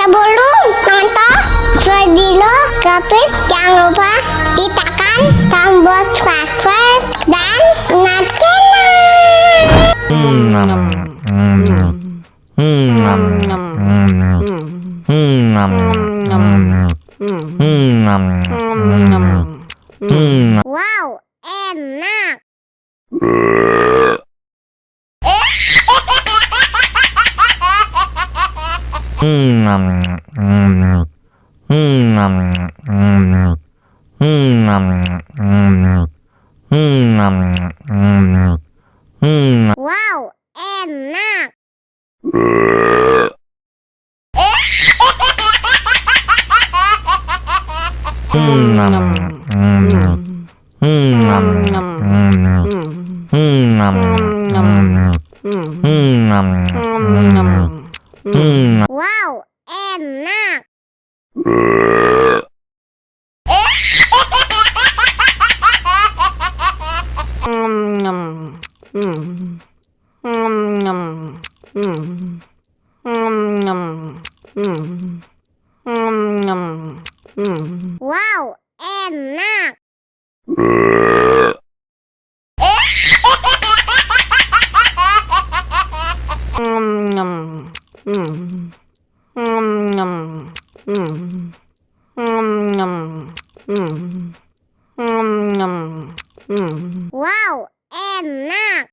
Sebelum nonton video Gavin, jangan lupa ditekan tombol subscribe dan wow, enak. Wow, enak. Wow, enak. Wow, enak. Wow, enak.